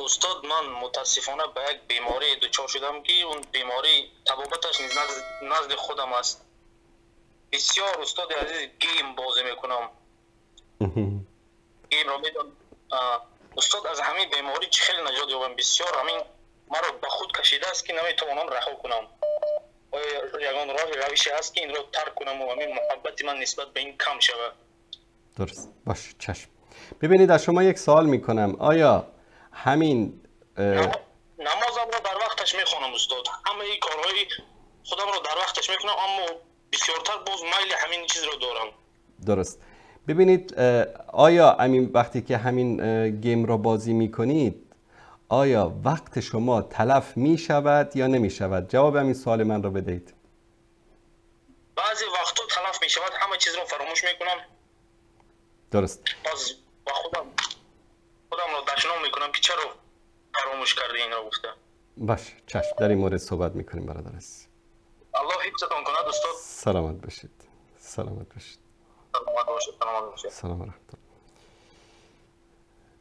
استاد من متاسفانه به یک بیماری دچار شدم که اون بیماری طبابتش نیز نزد خودم است. بسیار استاد عزیز game بازی میکنم. game رو میدم. استاد از همین بیماری چه خیلی نجات یابم. بسیار همین مرا به خود کشیده است که نمیتوانم رها کنم. آیا یگان راه روشی هست که این رو ترک کنم و همین محبت من نسبت به این کم شود؟ درست باش، چشم. ببینید از شما یک سوال میکنم، آیا همین نمازم رو در وقتش میخوانم استاد، همه این کارهای خودم رو در وقتش میکنم، اما بسیارتر باز میل همین چیز رو دارم. درست. ببینید آیا همین وقتی که همین game رو بازی میکنید آیا وقت شما تلف میشود یا نمیشود؟ جواب همین سوال من رو بدهید. بعضی وقتا تلف میشود، همه چیز رو فراموش میکنم. درست. باز با خودم رو دشنام میکنم که چرا فراموش کردی این رو گفته. باش، چشم، در این مورد صحبت میکنیم برادر عزیز. الله حفظتان کند استاد. سلامت باشید. سلامت باشید. سلامت باشید. سلامت باشید. سلام رحمت الله.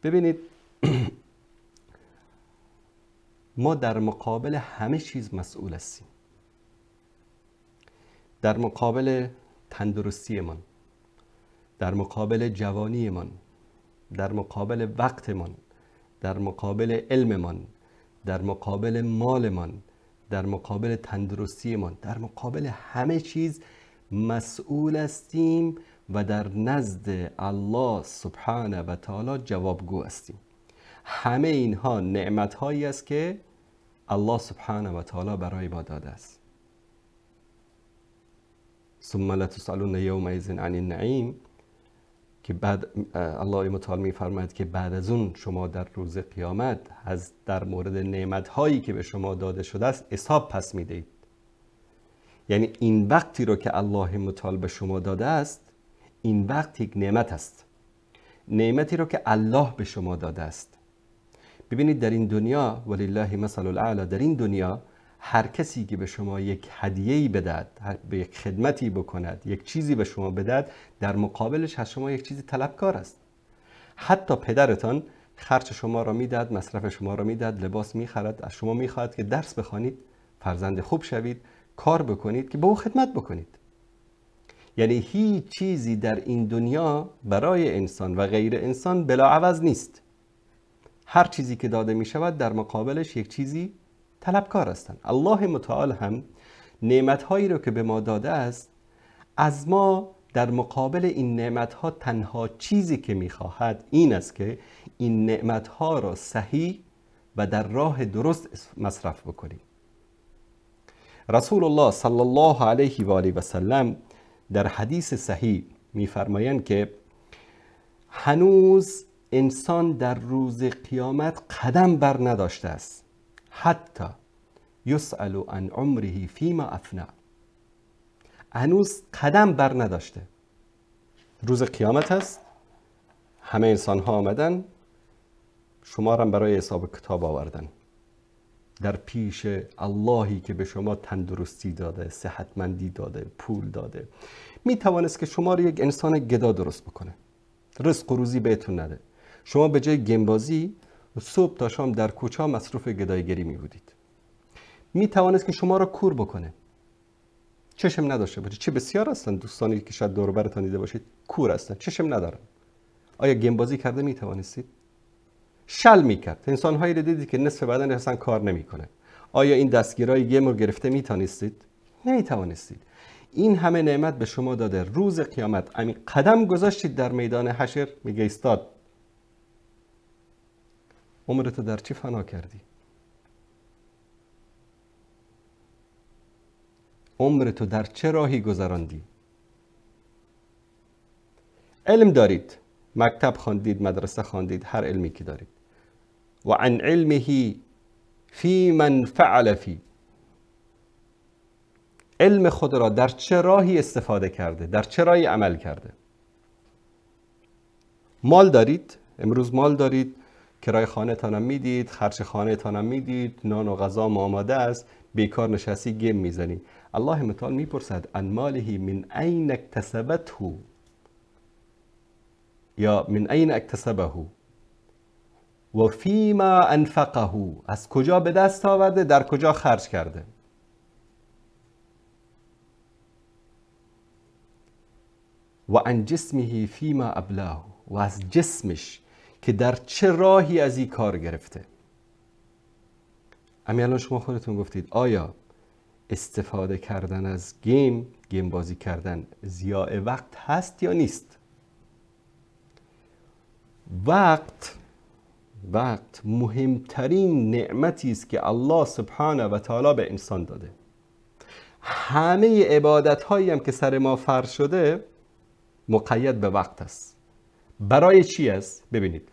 ببینید ما در مقابل همه چیز مسئول هستیم. در مقابل تندرستیمان، در مقابل جوانیمان، در مقابل وقتمان، در مقابل علممان، در مقابل مالمان، در مقابل تندرستیمان، در مقابل همه چیز مسئول هستیم و در نزد الله سبحانه و تعالی جوابگو هستیم. همه اینها نعمت هایی است که الله سبحانه و تعالی برای ما داده است. ثم لتسألن یومئذ عن النعیم، که بعد الله متعال می‌فرماید که بعد از اون شما در روز قیامت از در مورد نعمت هایی که به شما داده شده است حساب پس میدهید. یعنی این وقتی رو که الله متعال به شما داده است، این وقت یک نعمت است، نعمتی رو که الله به شما داده است. ببینید در این دنیا، ولله مثل الاعلی، در این دنیا هر کسی که به شما یک هدیه‌ای بدهد، به یک خدمتی بکند، یک چیزی به شما بدهد، در مقابلش از شما یک چیزی طلبکار است. حتی پدرتان خرج شما را میدهد، مصرف شما را میدهد، لباس میخرد، از شما میخواهد که درس بخوانید، فرزند خوب شوید، کار بکنید که به او خدمت بکنید. یعنی هیچ چیزی در این دنیا برای انسان و غیر انسان بلا عوض نیست. هر چیزی که داده می شود در مقابلش یک چیزی طلبکار هستند. الله متعال هم نعمتهایی رو که به ما داده است، از ما در مقابل این نعمتها تنها چیزی که میخواهد این است که این نعمتها را صحیح و در راه درست مصرف بکنیم. رسول الله صلی الله علیه و آله و سلم در حدیث صحیح میفرمایند که هنوز انسان در روز قیامت قدم بر نداشته است، حتی یسأل عن عمره فیما افنا. هنوز قدم بر نداشته. روز قیامت است، همه انسان ها آمدن، شما را برای حساب کتاب آوردن. در پیش اللهی که به شما تندرستی داده، صحتمندی داده، پول داده، می توانست که شما رو یک انسان گدا درست بکنه، رزق و روزی بهتون نده. شما به جای گمبازی صبح تا شام در کوچه مصروف گدایگری می بودید. می توانست که شما را کور بکنه، چشم نداشته باشید. چه بسیار هستن دوستانی که شاید دور و برتان دیده باشید، کور هستن، چشم ندارن. آیا گمبازی کرده می توانستید؟ شل میکرد. انسان هایی رو دیدید که نصف بدن اصلا کار نمیکنه. آیا این دستگیرای گیم رو گرفته میتونستید؟ نمیتوانستید. این همه نعمت به شما داده، روز قیامت همین قدم گذاشتید در میدان حشر، میگه ایستاد، عمرتو در چی فنا کردی؟ عمرتو در چه راهی گذراندی؟ علم دارید، مکتب خواندید، مدرسه خواندید، هر علمی که دارید. و عن علمه فی من فعل فی، علم خود را در چه راهی استفاده کرده، در چه راهی عمل کرده. مال دارید، امروز مال دارید، کرای خانه تانم میدید، خرج خانه تانم میدید، نان و غذا آماده است، بیکار نشستی گیم میزنی. الله متعال میپرسد عن ماله من این اکتسبته یا من این اکتسبه، و فیما انفقه، از کجا به دست آورده، در کجا خرج کرده. و عن جسمه فیما ابلاه، و از جسمش که در چه راهی از این کار گرفته. همین الان شما خودتون گفتید آیا استفاده کردن از game بازی کردن ضیاع وقت هست یا نیست؟ وقت مهمترین نعمتی است که الله سبحانه و تعالی به انسان داده. همه عبادت هایی هم که سر ما فرض شده مقید به وقت است. برای چی است؟ ببینید،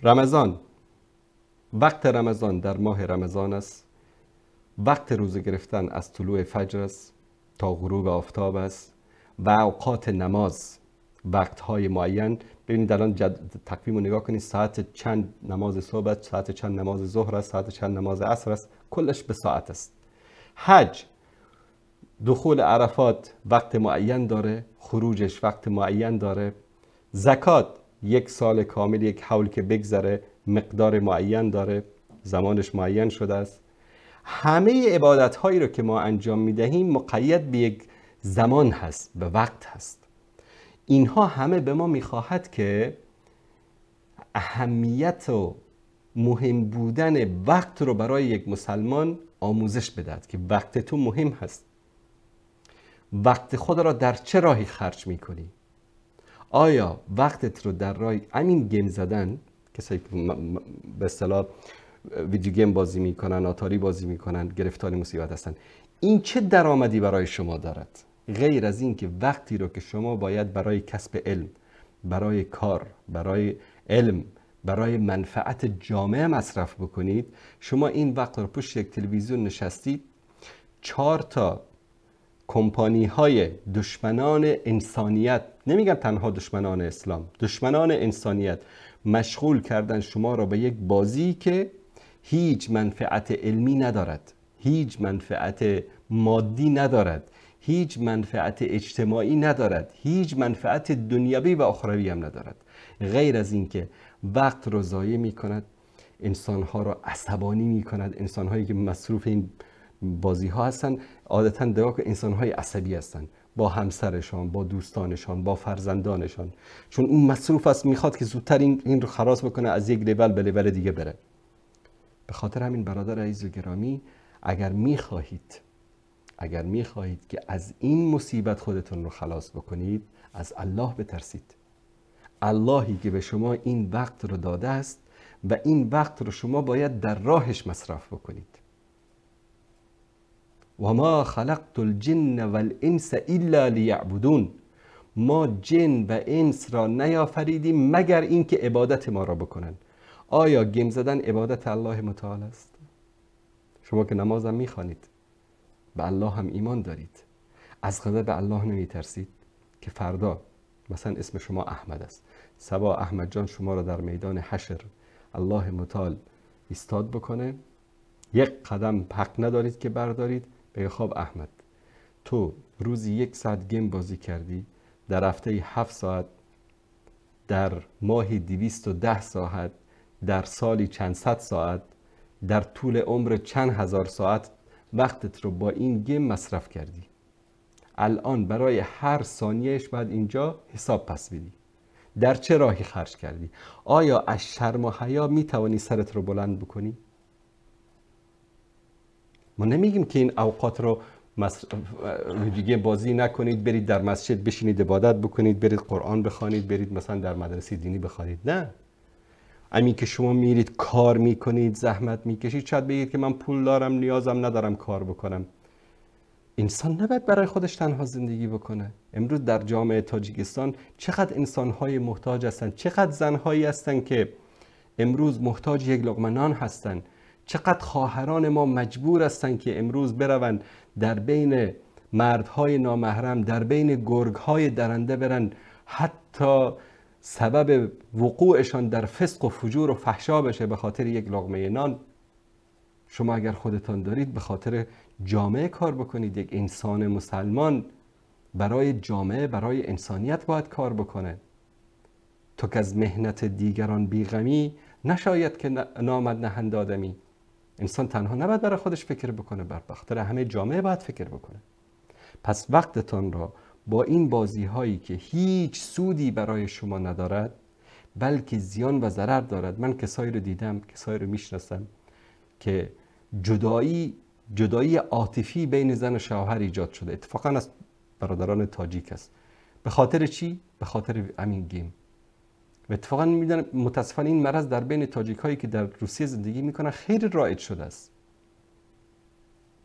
رمضان، وقت رمضان در ماه رمضان است. وقت روزه گرفتن از طلوع فجر است تا غروب آفتاب است و اوقات نماز، وقت‌های معین. ببینید الان تقویم رو نگاه کنید، ساعت چند نماز صبح است، ساعت چند نماز ظهر است، ساعت چند نماز عصر است، کلش به ساعت است. حج، دخول عرفات وقت معین داره، خروجش وقت معین داره. زکات یک سال کامل، یک حول که بگذره مقدار معین داره، زمانش معین شده است. همه عبادت هایی رو که ما انجام می دهیم مقید به یک زمان هست، به وقت هست. اینها همه به ما میخواهد که اهمیت و مهم بودن وقت رو برای یک مسلمان آموزش بدهد که وقت تو مهم هست. وقت خود را در چه راهی خرج میکنی؟ آیا وقتت رو در راه همین game زدن، کسایی که به اصطلاح video game بازی میکنن، آتاری بازی میکنن، گرفتار مصیبت هستن، این چه درآمدی برای شما دارد غیر از این که وقتی رو که شما باید برای کسب علم، برای کار، برای علم، برای منفعت جامعه مصرف بکنید، شما این وقت رو پشت یک تلویزیون نشستید، 4 تا کمپانی های دشمنان انسانیت، نمیگم تنها دشمنان اسلام، دشمنان انسانیت مشغول کردن شما را به یک بازی که هیچ منفعت علمی ندارد، هیچ منفعت مادی ندارد، هیچ منفعت اجتماعی ندارد، هیچ منفعت دنیوی و اخروی هم ندارد، غیر از اینکه وقت رو ضایع می کند، انسانها را عصبانی می کند. انسانهایی که مصروف این بازی ها هستن عادتاً دقیقاً انسانهای عصبی هستن، با همسرشان، با دوستانشان، با فرزندانشان، چون اون مصروف است، میخواد که زودتر این رو خلاص بکنه، از یک لول به لول دیگه بره. به خاطر همین برادر عزیز و گرامی، اگر میخواهید که از این مصیبت خودتون رو خلاص بکنید، از الله بترسید. اللهی که به شما این وقت رو داده است و این وقت رو شما باید در راهش مصرف بکنید. و ما خلقت الجن والانس الا لیعبدون، ما جن و انس را نیافریدیم مگر اینکه عبادت ما را بکنن. آیا گیم زدن عبادت الله متعال است؟ شما که نمازم میخوانید، به الله هم ایمان دارید، از غضب الله نمیترسید که فردا مثلا اسم شما احمد است، صبا احمد جان شما را در میدان حشر الله متعال ایستاد بکنه، یک قدم حق ندارید که بردارید، بگه خب احمد تو روزی 1 ساعت گیم بازی کردی، در هفته 7 ساعت، در ماهی 210 ساعت، در سالی چند صد ساعت، در طول عمر چند هزار ساعت وقتت رو با این گیم مصرف کردی. الان برای هر ثانیهش باید اینجا حساب پس بدی، در چه راهی خرج کردی؟ آیا از شرم و حیا میتوانی سرت رو بلند بکنی؟ ما نمیگیم که این اوقات رو دیگه بازی نکنید، برید در مسجد بشینید عبادت بکنید، برید قرآن بخوانید، برید مثلا در مدرسه دینی بخوانید. نه، همین که شما میرید کار میکنید، زحمت میکشید، شاید بگید که من پول دارم، نیازم ندارم کار بکنم. انسان نباید برای خودش تنها زندگی بکنه. امروز در جامعه تاجیکستان چقدر انسانهای محتاج هستند، چقدر زنهایی هستند که امروز محتاج یک لقمه نان هستند، چقدر خواهران ما مجبور هستند که امروز بروند در بین مردهای نامحرم، در بین گرگهای درنده برن، حتی سبب وقوعشان در فسق و فجور و فحشا بشه به خاطر یک لقمه نان. شما اگر خودتان دارید به خاطر جامعه کار بکنید. یک انسان مسلمان برای جامعه، برای انسانیت باید کار بکنه. تو که از مهنت دیگران بیغمی، نشاید که نامد نهند آدمی. انسان تنها نباید برای خودش فکر بکنه، بر بخاطر همه جامعه باید فکر بکنه. پس وقتتان را با این بازی هایی که هیچ سودی برای شما ندارد بلکه زیان و ضرر دارد. من کسایی رو دیدم، کسایی رو میشناسم که جدایی عاطفی بین زن و شوهر ایجاد شده، اتفاقا از برادران تاجیک است. به خاطر چی؟ به خاطر همین گیم. و اتفاقا میدونم متاسفانه این مرض در بین تاجیک هایی که در روسیه زندگی میکنن خیلی رایج شده است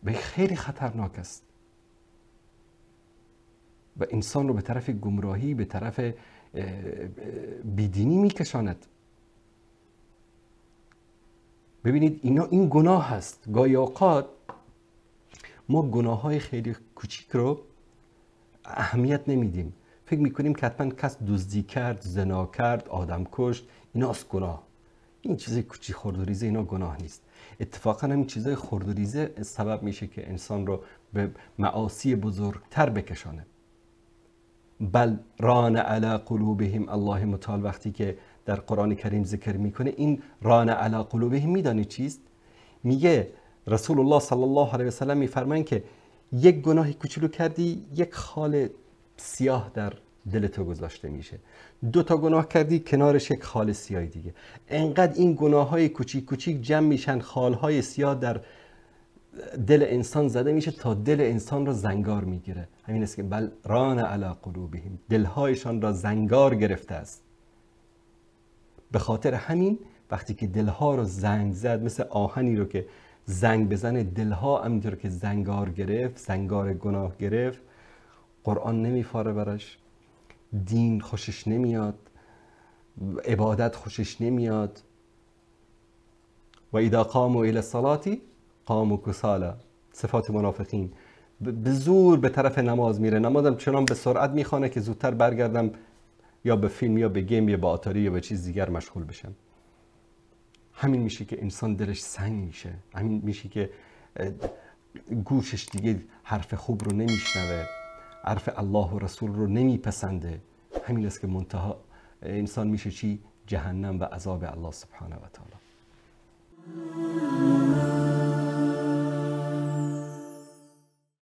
و خیلی خطرناک است و انسان رو به طرف گمراهی، به طرف بیدینی میکشاند. ببینید اینا، این گناه هست. گاهی اوقات ما گناه های خیلی کوچیک رو اهمیت نمیدیم، فکر میکنیم که حتما کس دزدی کرد، زنا کرد، آدم کشت، ایناست گناه. این چیزای کوچیک خرد و ریزه اینا گناه نیست. اتفاقا همین چیزای خرد و ریزه سبب میشه که انسان رو به معاصی بزرگتر بکشانه. بل ران علی قلوبهم، الله متعال وقتی که در قرآن کریم ذکر میکنه این ران علی قلوبهم، میدانی چیست؟ میگه رسول الله صلی الله علیه و سلم میفرمایند که یک گناه کوچولو کردی، یک خال سیاه در دل تو گذاشته میشه. دو تا گناه کردی، کنارش یک خال سیاه دیگه. انقدر این گناه های کوچیک کوچیک جمع میشن، خالهای سیاه در دل انسان زده میشه تا دل انسان را زنگار میگیره. همین است که بل ران علی قلوبهم، دلهایشان را زنگار گرفته است. به خاطر همین وقتی که دلها رو زنگ زد، مثل آهنی رو که زنگ بزنه، دلها همینطور که زنگار گرفت، زنگار گناه گرفت، قرآن نمیفاره براش، دین خوشش نمیاد، عبادت خوشش نمیاد. و اذا قاموا الی الصلاة قاموا کسالا، صفات منافقین. به زور به طرف نماز میره، نمازم چنان به سرعت میخوانه که زودتر برگردم یا به فیلم یا به گیم یا به آتاری یا به چیز دیگر مشغول بشم. همین میشه که انسان دلش سنگ میشه، همین میشه که گوشش دیگه حرف خوب رو نمیشنوه، حرف الله و رسول رو نمیپسنده. همین است که منتها انسان میشه چی؟ جهنم و عذاب الله سبحانه و تعالی.